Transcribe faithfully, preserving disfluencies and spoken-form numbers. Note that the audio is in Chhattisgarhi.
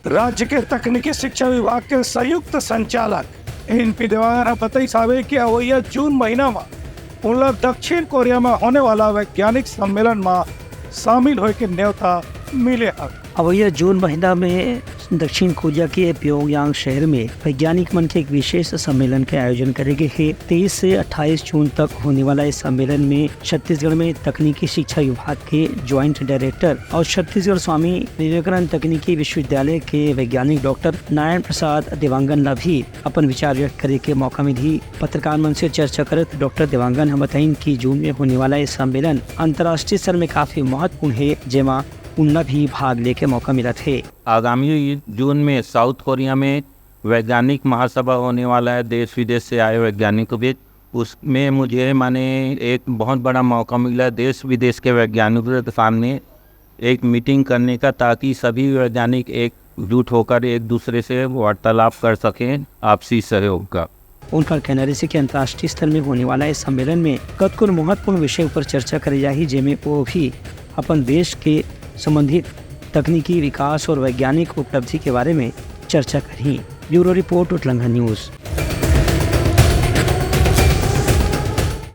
राज्य के तकनीकी शिक्षा विभाग के संयुक्त संचालक एन पी देवांगन ह बताइस हावे कि अवइया जून महीना म उनला दक्षिण कोरिया म होने वाला वैज्ञानिक सम्मेलन म शामिल होए के न्योता मिले हवे। अवइया जून महीना में दक्षिण कोरिया के प्योंगयांग शहर में वैज्ञानिक मन के एक विशेष सम्मेलन के आयोजन करे गे हे। तेईस से अट्ठाईस जून तक होने वाला इस सम्मेलन में छत्तीसगढ़ में तकनीकी शिक्षा विभाग के ज्वाइंट डायरेक्टर और छत्तीसगढ़ स्वामी विवेकानंद तकनीकी विश्वविद्यालय के वैज्ञानिक डॉक्टर नारायण प्रसाद देवांगन ला भी अपन विचार व्यक्त करे के मौका मिलही। पत्रकार मन से चर्चा करत डॉक्टर देवांगन ह बताइन कि जून में होने वाला ये सम्मेलन अंतर्राष्ट्रीय स्तर में काफी महत्वपूर्ण हे, जेमा उनला भी भाग लेके मौका मिलत हे। आगामी जून में साउथ कोरिया में वैज्ञानिक महासभा होने वाला है, देश विदेश से आए वैज्ञानिकों के। उसमें मुझे, माने, एक बहुत बड़ा मौका मिला देश विदेश के वैज्ञानिकों के सामने एक मीटिंग करने का, ताकि सभी वैज्ञानिक एकजुट होकर एक दूसरे से वार्तालाप कर सकें आपसी सहयोग का। उनकर कहना रहिसे कि अंतर्राष्ट्रीय स्तर में होने वाला इस सम्मेलन में कतको महत्वपूर्ण विषय ऊपर चर्चा करे जाही, जेमे वो भी अपन देश के संबंधित तकनीकी विकास और वैज्ञानिक उपलब्धि के बारे में चर्चा करही। Bureau report, Utlangha news.